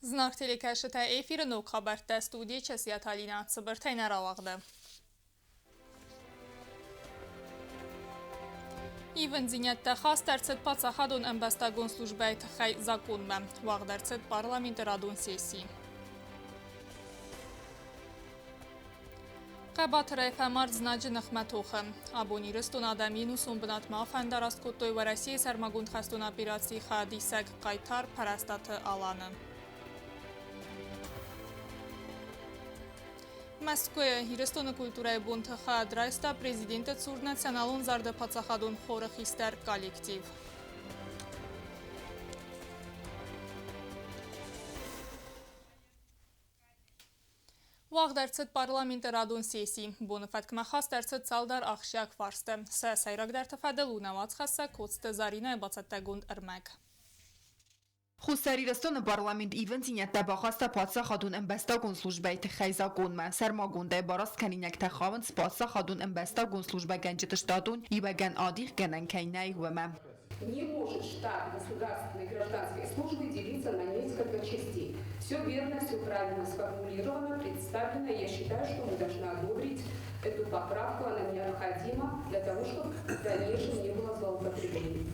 Зынаргъ телекӕсджытӕ, эфиры ног хабӕрттӕ студийы Часиаты Алинӕ цыбыртӕй нӕ рауагъды. Ивындзинӕдтӕ хаст ӕрцыд паддзахадон ӕмбӕстагон службӕйы тыххӕй законмӕ. Уагъд ӕрцыд парламенты радон сесси. Хъӕбатырӕй фӕмард знаджы ныхмӕ тохы. Абон Ирыстоны адӕм йе нусон бынатмӕ афӕндараст кодтой Уӕрӕсейы сӕрмагонд хӕстон операцийы хайадисӕг хъайтар Пӕрӕстаты Аланы. Мӕскуыйы Ирыстоны культурӕйы бонты хайад райста президенты цур националон зарды паддзахадон хоры хистӕр коллектив. Уагъд ӕрцыд парламенты радон сесси. Боны фӕткмӕ хаст ӕрцыд цалдӕр ахсджиаг фарсты. Сӕ сӕйрагдӕрты фӕдыл у нӕ уацхӕссӕг Коцты Заринӕйы бацӕттӕгонд ӕрмӕг. Хуссар Ирыстоны парламент ивындзинӕдтӕ бахаста паддзахадон ӕмбӕстагон службӕйы тыххӕй законмӕ. Сӕрмагондӕй барасткӕнинӕгтӕ хауынц паддзахадон ӕмбӕстагон службӕгӕнджыты штатон иуӕгӕн адихгӕнӕн кӕй нӕй, уымӕ. Не может штат государственной гражданской службы делиться на несколько частей. Все верно, все правильно сформулировано, представлено. Я считаю, что мы должны одобрить эту поправку. Она необходима для того, чтобы в дальнейшем не было злоупотреблений.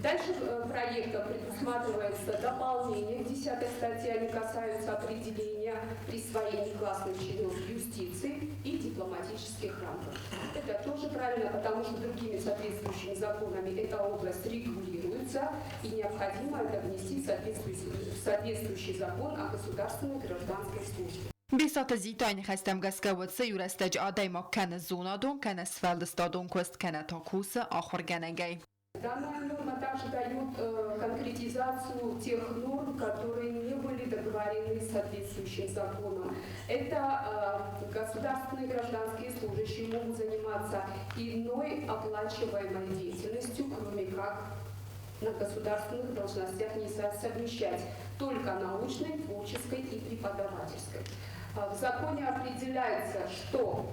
Дальше проектом предусматривается дополнение к 10 статье, они касаются определения присвоения классных чинов юстиции и дипломатических рангов. Это тоже правильно, потому что другими соответствующими законами эта область регулируется, и необходимо это внести в соответствующий закон о государственной гражданской службе. Бесаты Зитайы ныхӕстӕм гӕсгӕ уӕд сӕ иу рӕстӕджы адӕймаг кӕнӕ зонадон, кӕнӕ сфӕлдыстадон куыст, кӕнӕ та кусы ахуыргӕнӕгӕй. Данная норма также дает конкретизацию тех норм, которые не были договорены соответствующим законом. Это государственные гражданские служащие могут заниматься иной оплачиваемой деятельностью, кроме как на государственных должностях нельзя совмещать только научной, творческой и преподавательской. В законе определяется, что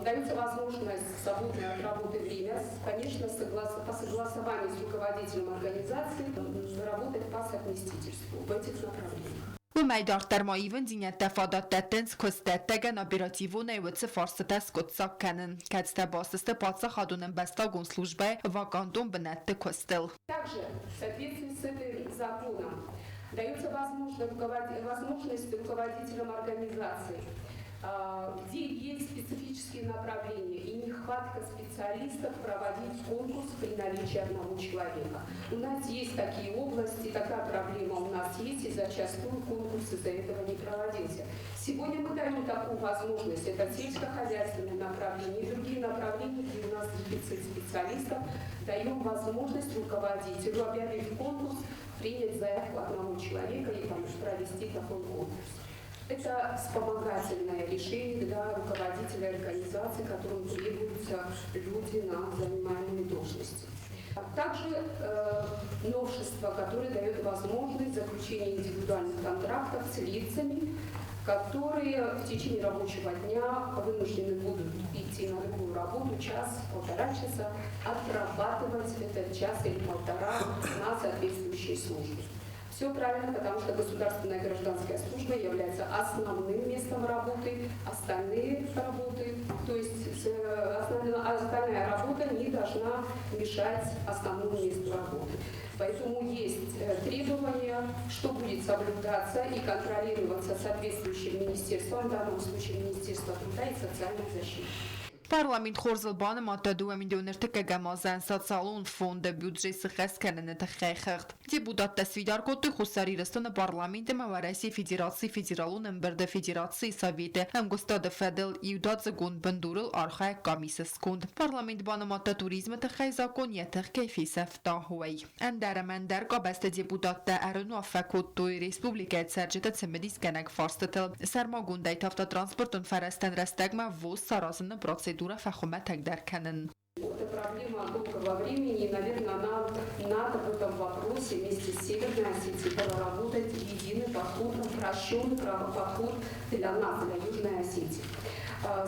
дается возможность свободное от работы время, конечно, по согласованию с руководителем организации работать по совместительству в этих направлениях. Уымӕй дарддӕр ма ивындзинӕдтӕ фадат дӕттынц куыстдӕттӕгӕн оперативонӕй уыцы фарстытӕ скъуыддзаг кӕнын, кӕцытӕ баст сты паддзахадон ӕмбӕстагон службӕйы вакантон бынӕтты куыстыл. Также в соответствии с этим законом дается возможность руководителям организации, где есть специфические направления и нехватка специалистов, проводить конкурс при наличии одного человека. У нас есть такие области, такая проблема у нас есть, и зачастую конкурс из-за этого не проводился. Сегодня мы даем такую возможность. Это сельскохозяйственное направление и другие направления, где у нас дефицит специалистов. Даем возможность руководителю, объявив конкурс, принять заявку одного человека и провести такой конкурс. Это вспомогательное решение для руководителя организации, которым требуются люди на занимаемые должности. Также новшество, которое дает возможность заключения индивидуальных контрактов с лицами, которые в течение рабочего дня вынуждены будут идти на другую работу час, полтора часа, отрабатывать этот час или полтора на соответствующей службе. Все правильно, потому что государственная гражданская служба является основным местом работы, остальные работы, то есть остальная работа не должна мешать основному месту работы. Поэтому есть требования, что будет соблюдаться и контролироваться соответствующим министерством, в данном случае Министерство труда и социальной защиты. Парламент хорзыл банымадта 2 040 азӕн социалон фонды бюджет сыххӕст кӕныны тыххӕй хыгъд. Депутаттӕ сфидар кодтой Хуссар Ирыстоны парламент ӕмӕ Уӕрӕсейы Федерацийы Федералон ӕмбырды Федерацийы Советы ӕмгуыстады фӕдыл иудадзыгон бындурыл архайӕг къамисы сконд. Парламент банымадта туризмы тыххӕй закон йӕ тых кӕй фесӕфта, уый. Ӕндӕр ӕмӕ ӕндӕр къабӕзты депутаттӕ ӕруынаффӕ кодтой республикӕйы цӕрджыты цымыдисгӕнӕг фарстытыл. Сӕрмагондӕй та автотранспортон фӕрӕзтӕн рӕстӕгмӕ ввоз саразыны процедурӕ фӕхуымӕтӕгдӕр кӕнын. Это проблема долгого времени, и, наверное, нам надо в этом вопросе вместе с Северной Осетией проработать единый подход, упрощенный подход для нас, для Южной Осетии.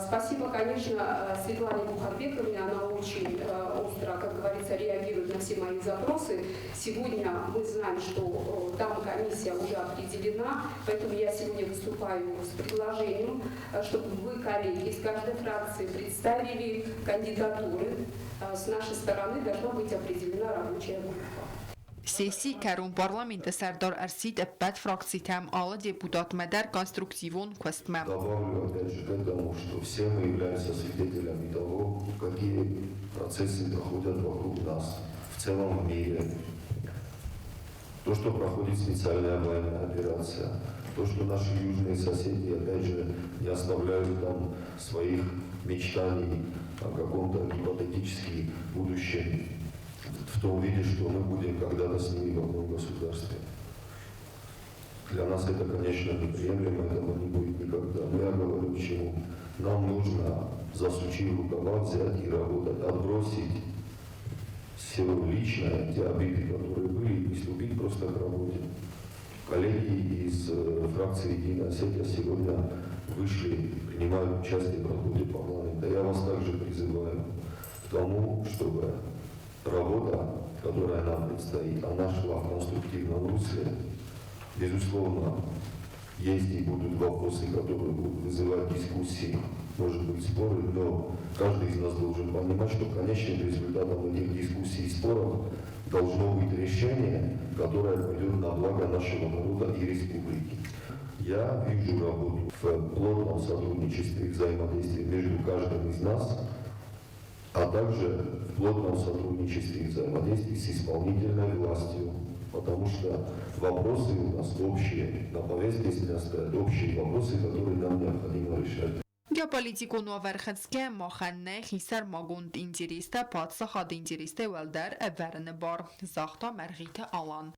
Спасибо, конечно, Светлане Бухарбековне, она очень остро, как говорится, реагирует на все мои запросы. Сегодня мы знаем, что там комиссия Комиссия уже определена, поэтому я сегодня выступаю с предложением, чтобы вы, коллеги, из каждой фракции представили кандидатуры. С нашей стороны должна быть определена рабочая группа. Сессийы кӕрон Парламенты Сӕрдар ӕрсидт ӕппӕт фракцитӕм, алы депутатмӕ дӕр конструктивон куыстмӕ. Добавлю опять же к этому, что все мы являемся свидетелями того, какие процессы проходят вокруг нас, в целом в мире. То, что проходит специальная военная операция, то, что наши южные соседи, опять же, не оставляют там своих мечтаний о каком-то гипотетически будущем в том виде, что мы будем когда-то с ними в одном государстве. Для нас это, конечно, неприемлемо, этого не будет никогда. Но я говорю к чему. Нам нужно, засучив рукава, взять и работать, отбросить все личное, те обиды, которые были, и приступить просто к работе. Коллеги из фракции «Единая Осетия» сегодня вышли, принимают участие в работе парламента. Я вас также призываю к тому, чтобы работа, которая нам предстоит, она шла в конструктивном русле. Безусловно, есть и будут вопросы, которые будут вызывать дискуссии, может быть, споры, но каждый из нас должен понимать, что конечным результатом этих дискуссий и споров должно быть решение, которое пойдет на благо нашего народа и республики. Я вижу работу в плотном сотрудничестве и взаимодействии между каждым из нас, а также в плотном сотрудничестве и взаимодействии с исполнительной властью, потому что вопросы у нас общие, на повестке дня стоят общие вопросы, которые нам необходимо решать. Геополитикон уавӕр хынцгӕ, махӕн нӕй хисӕрмагонд интерестӕ паддзахады интерестӕй уӕлдӕр ӕвӕрыны бар, загъта Мӕргъиты Алан.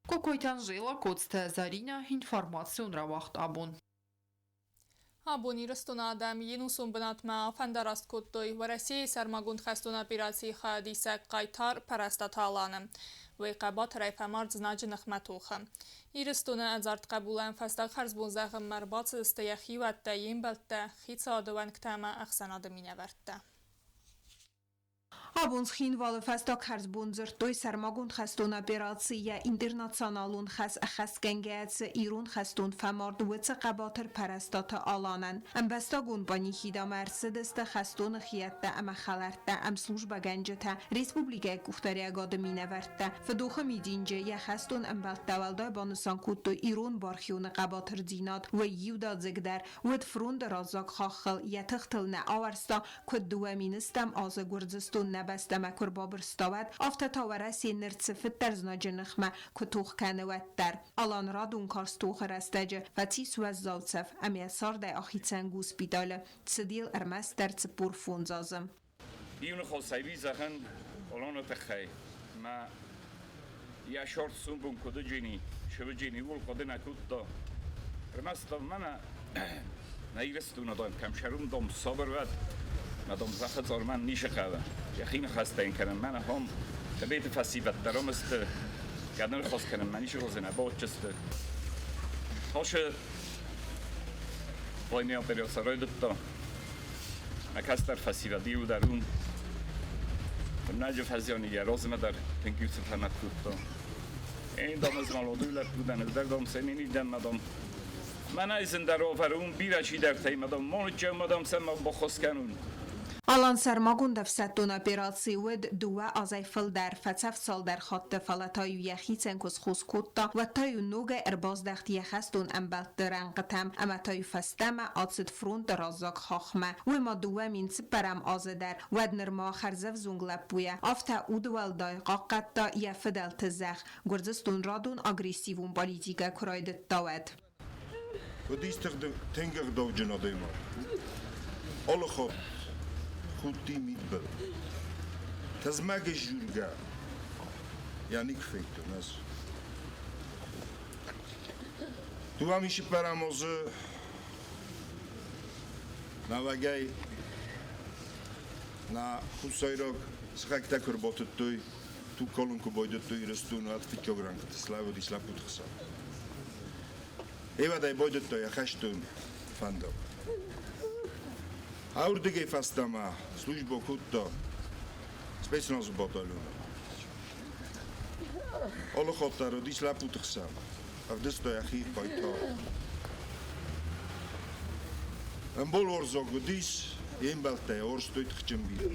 Кокойты Анжела, Коцты Зӕринӕ, информацион рауагъд Абон. Абон Ирыстоны адӕм йе нусон бынатмӕ афӕндараст кодтой Уӕрӕсейы сӕрмагонд хӕстон операцийы хайадисӕг хъайтар Пӕрӕстаты Аланы. Уый хъӕбатырӕй фӕмард знаджы ныхмӕ тохы. Ирыстоны ӕдзард хъӕбулӕн фӕстаг хӕрзбон зӕгъынмӕ ӕрбацыдысты йӕ хиуӕттӕ, йе мбӕлттӕ, хицауады уӕнгтӕ ӕмӕ ӕхсӕнады минӕвӕрттӕ. Абон Цхинвалы фӕстаг хӕрзбон дзырдтой сӕрмагонд хӕстон операцийы йӕ интернационалон хӕс ӕххӕстгӕнгӕйӕ цы ирон хӕстон фӕмард, уыцы хъӕбатыр Пӕрӕстаты Аланӕн. Ӕмбӕстагон панихидӕмӕ ӕрцыдысты хӕстоны хиӕдтӕ ӕмӕ хӕлӕрттӕ, ӕмслужбӕгӕнджытӕ, республикӕйы къухдариӕгады минӕвӕрттӕ. Фыдохы мидинджы йӕ хӕстон ӕмбӕлттӕ уӕлдай банысан кодтой ирон бархионы хъӕбатырдзинад, уый иудадзыгдӕр уыд фронты раззаг хаххыл, йӕ тыхтыл нӕ ауӕрста, Куыд 2000-ӕм азы Гуырдзыстон нӕ бӕстӕмӕ куы рбабырста, уӕд, афтӕ та Уӕрӕсе ныр цыфыддӕр знаджы ныхмӕ куы тох кӕны, уӕддӕр. Алан радон карз тохы рӕстӕджы фӕцис уӕззау цӕф ӕмӕ йӕ цардӕй ахицӕн госпиталы. Цыд йыл ӕрмӕстдӕр 45 азы. Иу ныхасӕй зӕгъын Аланы тыххӕй, мӕ йӕ сӕрд сумбун куыдыджини, сывыджини ууыл хъуыды нӕ кодта. Ӕрмӕст мӕнӕ нӕ Ирыстоны дам кӕм сӕрум дам сабыр уӕд, мӕ дам зӕххы мӕн ницы хъӕуы. Йӕхи ныхӕстӕ йын кӕнын мӕнӕ хом Тыбеты фӕсивӕд дӕр ам сты, кӕд ныхас кӕнын мӕ ницы хъуыдзынӕ, баудджысты. Хосы войны операция райдыдта. Мӕ кӕстӕр фӕсивӕд иу дӕр уым. Наджы фӕзианы йӕ размӕ дӕр тынг иу цыфӕмӕт кодта. Én dam ez malo dőlep ez dam szemén idem madam. Мӕнӕй зындӕр ӕвӕрун бирӕ чидӕртӕй мадам моныччӕ мадам сӕм баххуыс кӕнун. Алан сӕрмагонд ӕфсӕддон операцийы уыд дыууӕ азӕй фылдӕр, фӕцӕф цалдӕр хатты, фӕлӕ та-иу йӕхицӕн куы схос кодта, уӕд та-иу ногӕй ӕрбаздӕхт йӕ хӕстон ӕмбӕлтты рӕнхъытӕм ӕмӕ та-иу фӕстӕмӕ ацыд фронты раззаг хахмӕ. Уый ма 2004-ӕм азы дӕр, уӕд нырма хӕрзӕвзонг лӕппуйӕ, афтӕ удуӕлдай хъахъхъӕдта йӕ фыдӕлты зӕхх, Гуырдзыстон радон агрессивон политикӕ куы райдыдта, уӕд. Уыдис тынг ӕгъдауджын адӕймаг. Алы хатт худти мидбыл. Тызмӕгӕй дзургӕ йӕ никуы федтон ӕз. 2004 азы нӕуӕгӕй нӕ хуссайраг сыхӕгтӕ куы ӕрбатыдтой, туг калын куы байдыдтой Ирыстоны, уӕд фыццаг рӕнхъыты слӕууыдис лӕппуты хсӕн. Эвӕдӕй байдыдта йӕ хӕстон фӕндаг. Ардыгӕй фӕстӕмӕ службӕ кодта спецназы батальоны. Алы хатт дӕр уыдис лӕппуты хсӕн. Ӕвдыста йӕхи хъайтар. Ӕмбал уарзаг уыдис, йе мбӕлттӕ йӕ уарзтой тыхджын бирӕ.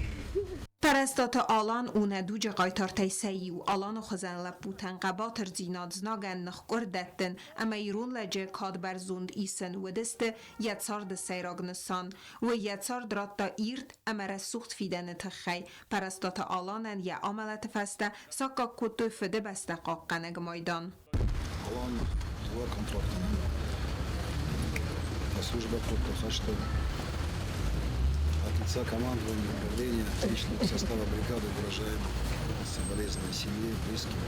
Пӕрӕстаты Алан у нӕ дуджы хъайтартӕй сӕ иу. Аланы хуызӕн лӕппутӕн хъӕбатырдзинад, знагӕн ныхкъуырд дӕттын ӕмӕ ирон лӕджы кад бӕрзонд исын уыдысты йӕ царды сӕйраг нысан. Уый йӕ цард радта ирд ӕмӕ рӕсугъд фидӕны тыххӕй. Пӕрӕстаты Аланӕн йӕ амӕлӕты фӕстӕ саккаг кодтой Фыдыбӕстӕ хъахъхъӕнӕг майдан. Алан дыууӕ контракты служба кодта хӕсты. От лица командования управления личного состава бригады выражаем соболезнования семье, близким.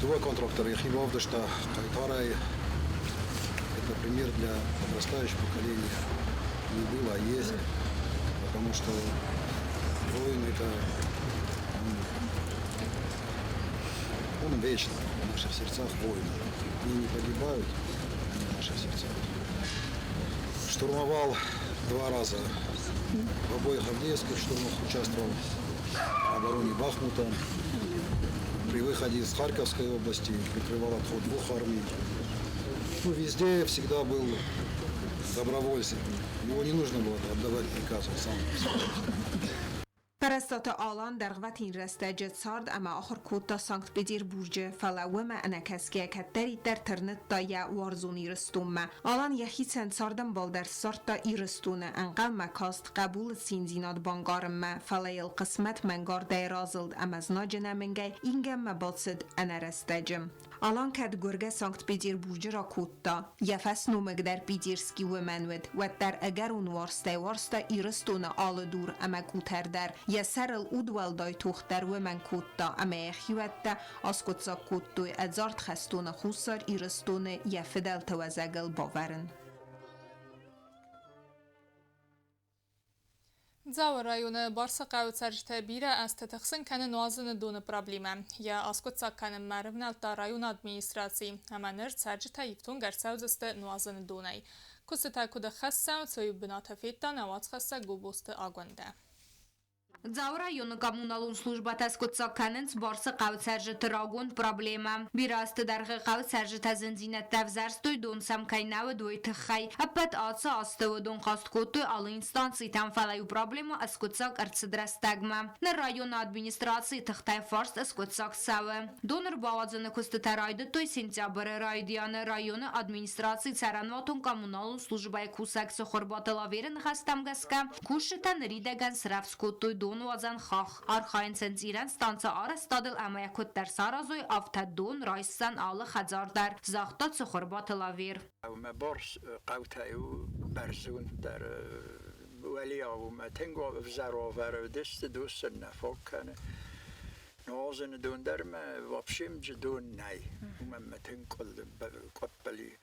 Дыууӕ контракты йӕхи бавдыста хъайтарӕй. Это пример для подрастающего поколения. Не было, а есть. Потому что воин это он вечно в наших сердцах воин. Они не погибают, они в наших сердцах. Штурмовал два раза. В обоих Авдеевских штурмах участвовал, в обороне Бахмута. При выходе из Харьковской области прикрывал отход двух армий. Ну, везде всегда был добровольцем. Его не нужно было отдавать приказ, он сам Пӕрӕстаты Алан дӕргъвӕтин рӕстӕджы цард ӕмӕ ахуыр кодта Санкт-Петербурджы, фӕлӕ уымӕ ӕнӕкӕсгӕ кӕддӕриддӕр тырныдта йӕ уарзон Ирыстонмӕ. Алан йӕхицӕн цардӕмбал дӕр ссардта Ирыстоны, ӕнхъӕлмӕ каст хъӕбулы циндзинад банкъарынмӕ, фӕлӕ йыл хъысмӕт мӕнгардӕй разылд ӕмӕ знаджы нӕмыгӕй ингӕнмӕ бацыд ӕнӕрӕстӕджы. Алан кӕд гуыргӕ Санкт-Петербурджы ракодта, йӕ фӕсномыг дӕр Питерский уымӕн уыд, уӕддӕр ӕгӕрон уарзтӕй уарзта Ирыстоны алы дур ӕмӕ къутӕр дӕр, йӕ сӕрыл удуӕлдай тох дӕр уымӕн кодта ӕмӕ йӕ хиуӕттӕ аскъуыддзаг кодтой ӕдзард хӕстоны Хуссар Ирыстоны йӕ фыдӕлты уӕзӕгыл бавӕрын. Дзауы районы Барсыхъӕуы цӕрджытӕ бирӕ азты тыхсын кӕны нуазыны доны проблемӕ. Йӕ аскъуыддзаг кӕнынмӕ ӕрывнӕлдта районы администраци, ӕмӕ ныр цӕрджытӕ ифтонг ӕрцӕудзысты нуазыны донӕй. Куыстытӕ куыд ӕххӕст цӕуынц, уый бынаты федта нӕ уацхӕссӕг Гобозты Агуындӕ. Дзауы районы коммуналон службӕтӕ скъуыддзаг кӕнынц Барсыхъӕуы цӕрджыты рагон проблемӕ. Бирӕ азты дӕргъы хъӕуы цӕрджытӕ зындзинӕдтӕ ӕвзӕрстой, дон сӕм кӕй нӕ уыд, уый тыххӕй. Ӕппӕт ацы азты уыдон хъаст кодтой алы инстанцитӕм, фӕлӕ-иу проблемӕ ӕскъуыддзаг ӕрцыд рӕстӕгмӕ. Ныр районы администрацийы тыхтӕй фарст ӕскъуыддзаг цӕуы. Дон ӕрбауадзыны куыстытӕ райдыдтой сентябры райдианы. Районы администрацийы цӕрӕнуатон-коммуналон службӕйы кусӕг Цыхуырбаты Лаверы ныхӕстӕм гӕсгӕ, кусджытӕ ныридӕгӕн срӕвдз кодтой донуадзӕн хахх. Архайынц ӕнцъирӕн станцы арӕзтадыл ӕмӕ йӕ куыддӕр саразой, афтӕ дон райсдзӕн алы хӕдзар дӕр, загъта Цыхуырбаты Лавер. Мӕ борс хъӕутӕй у бӕрзонддӕр уӕлиау мӕ тынг ӕвзӕр уавӕры уыдысты, дусын нӕ фаг кӕны. Нуазыны дон дӕр мӕ вообще дон нӕй. Уымӕн мӕ тынг къуыппыли.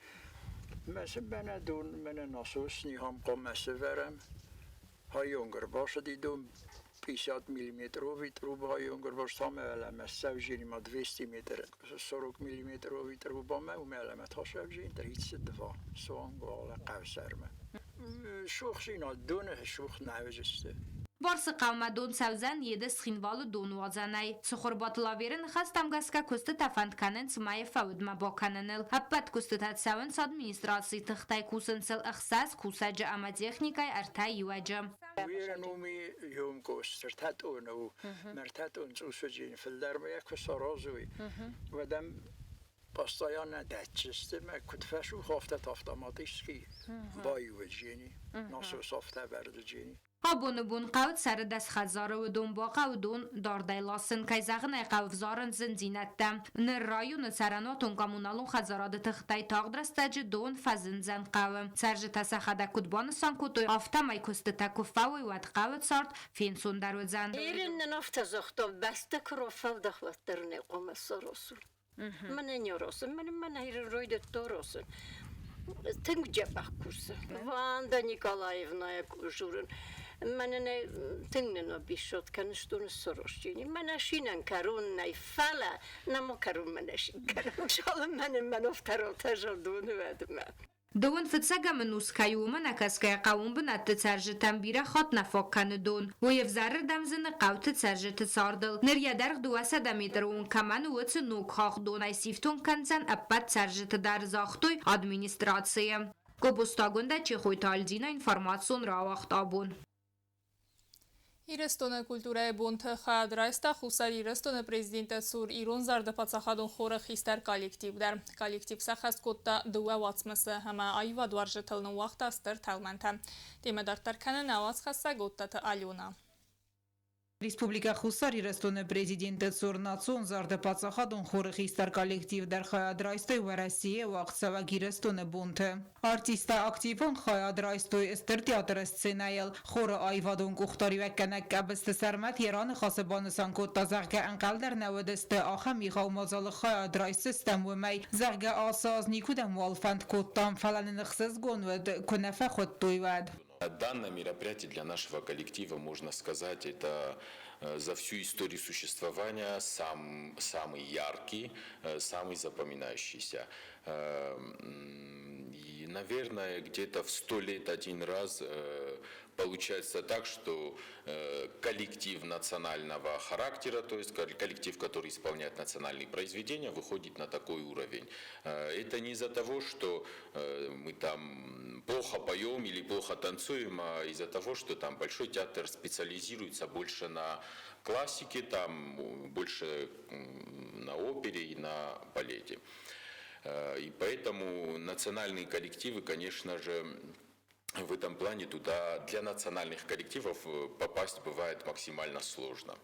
Мӕ мӕнӕ дон, мӕнӕ насос нихам хъуамӕ сӕвӕрӕм. Хайонг ӕрбацыди дон 50 миллиметровый труба хайонг ӕрбаста ӕмӕ сӕвзиримӕ 200 метр 40 миллиметровый трубамӕ уымӕ та сӕвзин 32 суанг уалӕ хъӕусӕрмӕ. Сухзинад доны сух нӕ уыдзысты. Барсыхъӕумӕ дон цӕудзӕн Едыс Цхинвалы донуадзӕнӕй. Цыхуырбаты Лаверы ныхӕстӕм гӕсгӕ куыстытӕ фӕнд кӕнынц мӕйы фӕудмӕ бакӕныныл. Ӕппӕт куыстытӕ цӕуынц администрацийы тыхтӕй, кусынц сыл 6 кусӕджы ӕмӕ техникӕйы 3 иуӕджы. Уыйрӕн уми еумкос ӕртӕтъон у, ӕртӕтъон цъусуджын фылдӕр ма йӕ куы саразой, уӕд ӕм постоянно дӕтдзысты мӕ куыд фӕсух, афтӕ автоматически баиуӕджени, насос афтӕ ӕвӕрдыджени. Абоны бон хъӕуы цӕры 10 хӕдзары, уыдон бахъӕуы дон дардӕй ласын. Кӕй зӕгъын ӕй хъӕуы, ӕвзарынц зындзинӕдтӕ. Ныр районы цӕрӕнуатон-коммуналон хӕдзарады тыхтӕй тагъд рӕстӕджы дон фӕзындзӕн хъӕуы. Цӕрджытӕ сӕхӕдӕг куыд банысан кодтой, афтӕмӕй куыстытӕ куы фӕуой, уӕд хъӕуы цард фенцондӕр уыдзӕн. Ирин афтӕ загъта, бӕстӕ куы рафӕлдах, уӕддӕр нӕ хъуамӕ саразой. Мӕнӕ не росын, мӕнӕ мӕнӕ райдыдта росын. Тынг дзӕбӕх кусы. Ванда Николаевна журын. Мӕнӕ нӕ тынг нын обещать кӕны, что ныссоросчини. Мӕнӕ шинӕн кӕрон нӕй, фӕлӕ нӕма кӕрон мӕнӕ шин кӕрон. Шалын мӕнӕ мӕн офтӕротӕ жалдоны уӕдмӕ. Дыууын фыццӕгӕм ӕнус кӕй у, уымӕ нӕкӕсгӕйӕ хъӕууон бынӕтты цӕрджытӕм бирӕ хатт нӕ фаг кӕны дон. Уый ӕвзӕрырдӕм зыны хъӕуты цӕрджыты цардыл. Ныр йӕ дӕргъ 200 метры онг кӕмӕн у, уыцы ног хахдонӕй сифтонг кӕндзӕн ӕппӕт цӕрджыты дӕр, загътой администрацийы. Гобозты Агуындӕ, Чехойты Альдина, информацион рауагъд абон. Ирыстоны культурӕйы бонты хайад райста Хуссар Ирыстоны президенты цур Ирон зарды паддзахадон хоры хистӕр коллектив дӕр. Коллектив сӕххӕст кодта дыууӕ уацмысы ӕмӕ аивадуарзджытыл ныууагъта стыр тӕлмӕнтӕ. Темӕ дарддӕр кӕны нӕ уацхӕссӕг Оттаты Алена. Республикӕ Хуссар Ирыстоны президенты цур национ зарды паддзахадон хоры хистӕр коллектив дӕр хайад райстой Уӕрӕсейы уагъдцӕуӕг Ирыстоны бонты. Артисттӕ активон хайад райстой Стыр театры сценӕйыл. Хоры аивадон къухдариуӕггӕнӕг Къӕбысты Сӕрмӕт йӕ раныхасы банысан кодта, зӕгъгӕ, ӕнхъӕл дӕр нӕ уыдысты, ахӕм егъау мадзалы хайад райсдзыстӕм, уымӕй, зӕгъгӕ, ацы аз никуыдӕм уал фӕнд кодтам, фӕлӕ нын ӕхсызгон уыд, куы нӕ фӕхуыдтой, уӕд. Данное мероприятие для нашего коллектива, можно сказать, это за всю историю существования сам, самый яркий, самый запоминающийся. И, наверное, где-то в 100 лет один раз получается так, что коллектив национального характера, то есть коллектив, который исполняет национальные произведения, выходит на такой уровень. Это не из-за того, что мы там плохо поем или плохо танцуем, а из-за того, что там Большой театр специализируется больше на классике, там больше на опере и на балете. И поэтому национальные коллективы, конечно же, в этом плане туда для национальных коллективов попасть бывает максимально сложно.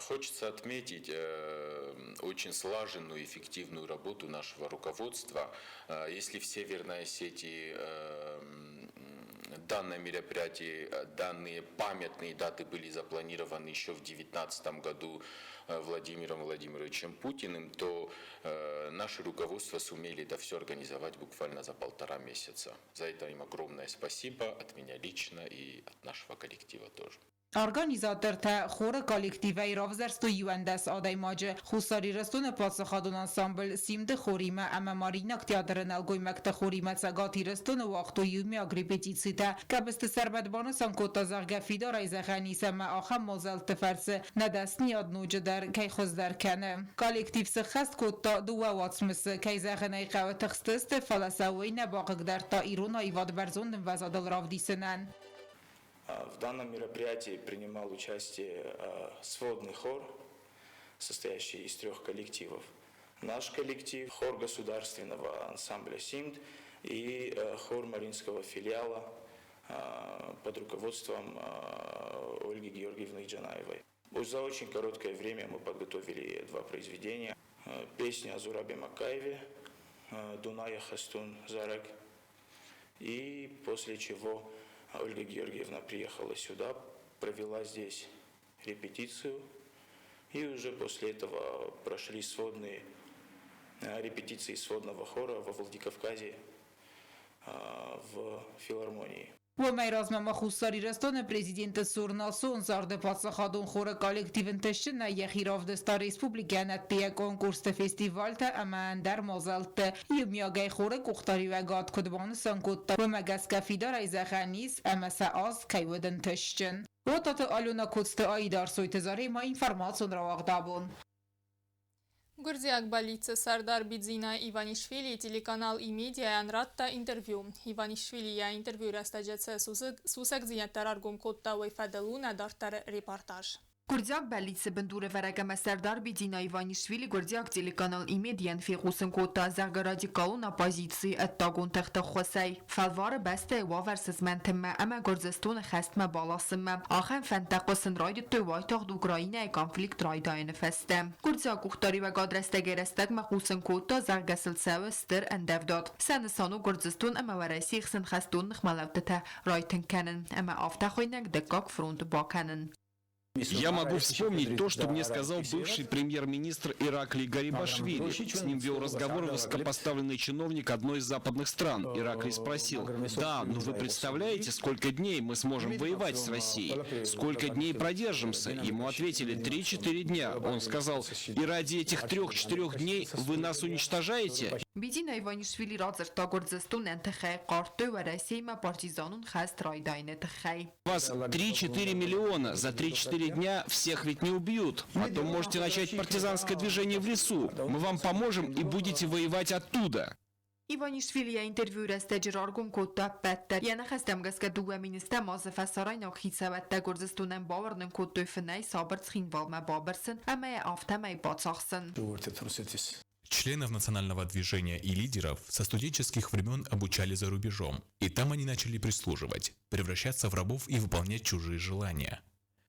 Хочется отметить очень слаженную, эффективную работу нашего руководства. Если в Северной Осетии данное мероприятие, данные памятные даты были запланированы еще в 2019 году Владимиром Владимировичем Путиным, то наше руководство сумели это все организовать буквально за полтора месяца. За это им огромное спасибо от меня лично и от нашего коллектива тоже. Организатортӕ хоры коллективӕй равзӕрстой 11 адӕймаджы. Хуссар Ирыстоны паддзахадон ансамбль Симды хоримӕ ӕмӕ Мариинаг театры нӕлгоймӕгты хоримӕ Цӕгат Ирыстоны уагътой иумиаг репетицитӕ. Къӕбысты Сӕрмӕт банысан кодта, зӕгъгӕ, фидарӕй зӕгъӕн ис, ӕмӕ ахӕм мадзӕлтты фӕрцы нӕ дӕсныйад ноджыдӕр кӕй хуыздӕр кӕны. Коллектив сыххӕст кодта дыууӕ уацмысы. Кӕй зӕгъын ӕй хъӕуы, тыхстысты, фӕлӕ сӕ уый нӕ бахъыгдардта ирон аивад бӕрзонд ӕмвӕзадыл равдисынӕн. В данном мероприятии принимал участие сводный хор, состоящий из трех коллективов. Наш коллектив, хор государственного ансамбля «Симд» и хор Мариинского филиала под руководством Ольги Георгиевны Джанаевой. За очень короткое время мы подготовили два произведения. Песня о Зурабе Макаеве «Дуная Хастун Зарек». И после чего Ольга Георгиевна приехала сюда, провела здесь репетицию. И уже после этого прошли сводные репетиции сводного хора во Владикавказе в филармонии. Уымӕй размӕ ма Хуссар Ирыстоны президенты цур национ зарды паддзахадон хоры коллектив ӕнтыстджынӕй йӕхи равдыста республикӕйӕн ӕддейӕ конкурсты, фестивальтӕ ӕмӕ ӕндӕр мадзӕлтты. Иумиагӕй хоры къухдариуӕгад куыд банысан кодта, уымӕ гӕсгӕ фидарӕй зӕгъӕн ис, ӕмӕ сӕ аз кӕй уыд ӕнтыстджын. Уататы Алена, Коцты Аидар, Сойты Заремӕ, информацион рауагъд абон. Гуырдзиаг бӕллиццы сӕрдар Бидзина Иванишвили телеканал Имедиайӕн радта интервью. Иванишвили йӕ интервьюйы рӕстӕджы цы сусӕгдзинӕдтӕ раргом кодта, уый фӕдыл у нӕ дарддӕры репортаж. Гуырдзиаг бӕллиццы бындурӕвӕрӕг ӕмӕ сӕрдар Бидзина Иванишвили гуырдзиаг телеканал Имедийӕн фехъусын кодта, зӕгъгӕ, радикалон оппозици ӕддагон тыхты ӕххуысӕй фӕлвары бӕстӕйы уавӕр сызмӕнтынмӕ ӕмӕ Гуырдзыстоны хӕстмӕ баласынмӕ. Ахӕм фӕндтӕ хъуысын райдыдтой уайтагъд Украинӕйы конфликт райдайыны фӕстӕ. Гуырдзиаг къухдариуӕгад рӕстӕгӕй-рӕстӕгмӕ хъусын кодта, зӕгъгӕ сыл цӕуы стыр ӕндӕвдад. Сӕ нысан у Гуырдзыстон ӕмӕ Уӕрӕсейы хсӕн хӕстон ныхмӕлӕудтытӕ райтынг кӕнын ӕмӕ афтӕ хуыйнӕг дыккаг фронт бакӕнын. Я могу вспомнить то, что мне сказал бывший премьер-министр Ираклий Гарибашвили. С ним вел разговор высокопоставленный чиновник одной из западных стран. Ираклий спросил: «Да, но вы представляете, сколько дней мы сможем воевать с Россией? Сколько дней продержимся?» Ему ответили: 3-4 дня. Он сказал: «И ради этих 3-4 дней вы нас уничтожаете?» Бидзина Иванишвили радзырдта, Гуырдзыстонӕн тыхӕй хъардтой Уӕрӕсеимӕ партизанон хӕст райдайыны тыххӕй. Вас 3-4 миллиона. За 3-4 дня всех ведь не убьют. Потом можете начать партизанское движение в лесу. Мы вам поможем и будете воевать оттуда. Иванишвили йӕ интервьюйы рӕстӕджы раргом кодта ӕппӕт дӕр. Йӕ ныхӕстӕм гӕсгӕ 2 000-ӕм азы фӕсарӕйнаг хицӕуттӕ Гуырдзыстонӕн бауырнын кодтой фынӕй сабыр Цхинвалмӕ бабырсын ӕмӕ йӕ афтӕмӕй бацахсын. Членов национального движения и лидеров со студенческих времен обучали за рубежом, и там они начали прислуживать, превращаться в рабов и выполнять чужие желания.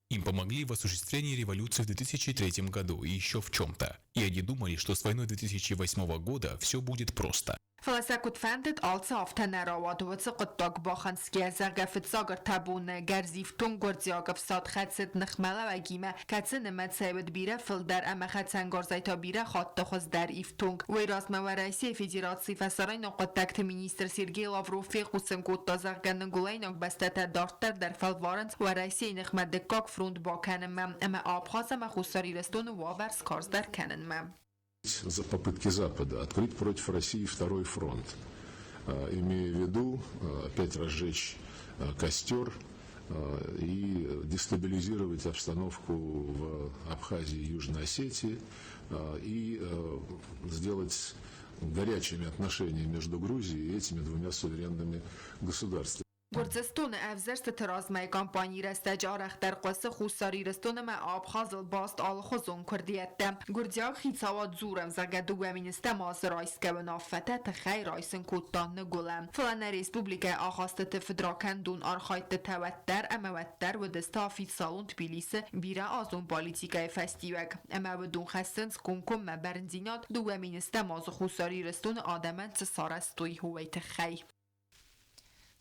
Им помогли в осуществлении революции в 2003 году и еще в чем-то. И они думали, что с войной 2008 года все будет просто. Фӕлӕ сӕ куыд фӕндыд, алцы афтӕ нӕ рауад. Уыцы хъуыддаг бахынцгӕйӕ, зӕгъгӕ, фыццаг 3 боны гӕрзифтонг гуырдзиаг ӕфсад хӕцыд ныхмӕлӕуӕгимӕ, кӕцы нымӕцӕй уыд бирӕ фылдӕр ӕмӕ хӕцӕнгарзӕй та бирӕ хатты хуыздӕр ифтонг. Уый размӕ Уӕрӕсейы Федерацийы фӕсарӕйнаг хъуыддӕгты министр Сергей Лавров фехъусын кодта, зӕгъгӕ, ныгуылӕйнаг бӕстӕтӕ дарддӕр дӕр фӕлварынц Уӕрӕсейы ныхмӕ дыккаг фронт бакӕнынмӕ ӕмӕ Абхаз ӕмӕ Хуссар Ирыстоны уавӕр скарздӕр кӕнынмӕ. За попытки Запада открыть против России второй фронт, имея в виду опять разжечь костер и дестабилизировать обстановку в Абхазии и Южной Осетии и сделать горячими отношения между Грузией и этими двумя суверенными государствами. Гуырдзыстоны ӕвзӕрстыты размӕйы кампанийы рӕстӕджы арӕхдӕр хъуысы Хуссар Ирыстон ӕмӕ Абхазыл баст алыхуызон куырдиӕттӕ. Гуырдзиаг хицауад дзуры, зӕгъгӕ, 2010-ӕм азы райсгӕ уынаффӕтӕ тыхӕй райсын кодта Ныгуылӕн. Фӕлӕ нӕ республикӕйы ахастыты фыдракӕндон архайдтытӕ уӕддӕр ӕмӕ уӕддӕр уыдысты официалон Тбилисы бирӕазон политикӕйы фӕстиуӕг ӕмӕ уыдон хӕссынц комкоммӕ бӕрндзинад, 2010-ӕм азы Хуссар Ирыстоны адӕмӕн цы сарӕзтой, уый тыххӕй.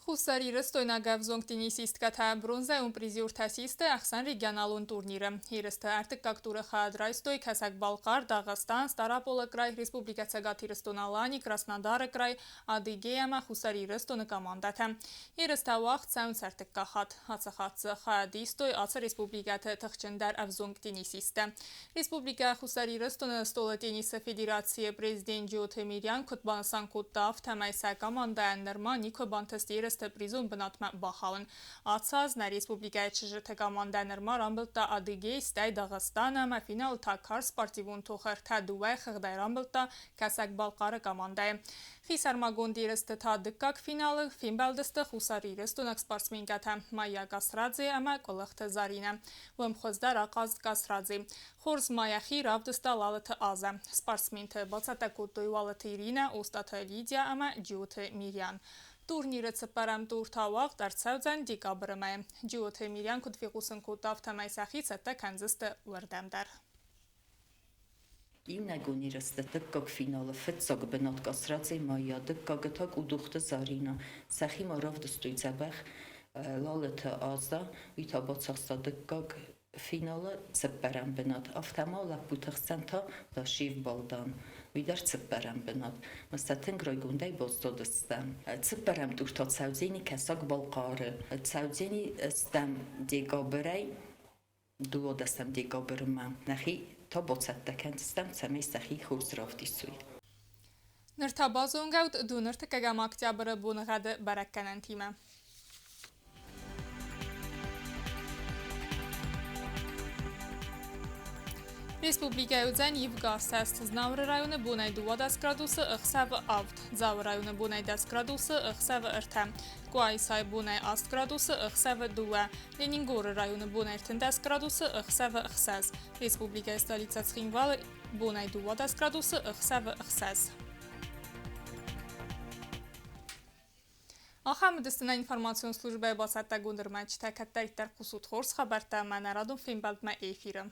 Хуссарирыстойнаг ӕвзонг теннисисткӕтӕ бронзӕйон призертӕ систы ӕхсӕнрегионалон турниры. Ерысты ӕртыккаг туры хайад райстой Кӕсӕг-Балхъар, Дагъыстан, Стъараполы край, Республикӕ Цӕгат Ирыстон-Алани, Краснодары край, Адыгея ӕмӕ Хуссар Ирыстоны командӕтӕ. Ерыстӕ уагъд цӕуынц ӕртыккаг хатт. Ацы хатт дзы хайад истой ацы республикӕты тыхджындӕр ӕвзонг теннисисттӕ. Республикӕ Хуссар Ирыстоны стъолы теннисы федерацийы президент Джиоты Мириан куыд банысан кодта, афтӕмӕй сӕ командӕйӕн нырма никуы бантыст ерысты призон бынатмӕ бахауын. Ацы аз нӕ республикӕйы чызджыты командӕ нырма рамбылдта Адыгей, стӕй Дагъыстан ӕмӕ финалы та карз спортивон тохы 3-2 хыгъдӕй рамбылдта Кӕсӕг-Балхъары командӕйы. Хисӕрмагонд ерысты та дыккаг финалы фембӕлдысты хуссарирыстойнаг спортсменкӕтӕ Майя Касрадзе ӕмӕ Къуылыхты Заринӕ. Уым хуыздӕр ахъазыд Касрадзе. Хорз ма йӕхи равдыста Лалыты Азӕ. Спортсменты бацӕттӕ кодтой Уалыты Иринӕ, Остъаты Лидия ӕмӕ Джиоты Мириан. Турниры цыппӕрӕм тур та уагъд ӕрцӕудзӕн декабры мӕйы. Джиоты Мириан куыд фехъусын кодта, афтӕмӕй сӕхи цӕттӕ кӕндзысты уырдӕм дӕр. Иунӕгон ерысты дыккаг финалы фыццаг бынат Касрадзе Майя, дыккагы та Къудухты Зарина. Сӕхимӕ равдыстой дзӕбӕх Лалыты Аза, уый та бацахста дыккаг финалы цыппӕрӕм бынат. Афтӕ ма лӕппуты хсӕн та Дашиев Балдан, уый дӕр цыппӕрӕм бынат. Мӕ сӕ тынг райгондӕй баззадыстӕм. Цыппӕрӕм тур та цӕудзӕни Кӕсӕг-Балхъары. Цӕудзӕни стӕм декабрӕй 12 декабрмӕ. Нӕхи та бацӕттӕ кӕндзыстӕм, цӕмӕй сӕхи хорз равдисой. Ныр та базонгӕ ут 31 октябры боныгъӕды бӕрӕггӕнӕнтимӕ. Республикӕйы уыдзӕн ивгӕ асӕст. Знауыры районы бонӕй 12 градусы, ӕхсӕвы 7. Дзауы районы бонӕй 10 градусы, ӕхсӕвы 3. Къуайсайы бонӕй 8 градусы, ӕхсӕвы 2. Ленингоры районы бонӕй 13 градусы, ӕхсӕвы 6. Республикӕйы столицӕ Цхинвалы бонӕй 12 градусы, ӕхсӕвы 6. Ахӕм уыдысты нӕ информацион службӕйы бацӕттӕгонд ӕрмӕджытӕ. Кӕддӕриддӕр хъусут хорз хабӕрттӕ ӕмӕ нӕ радон фембӕлдмӕ эфиры.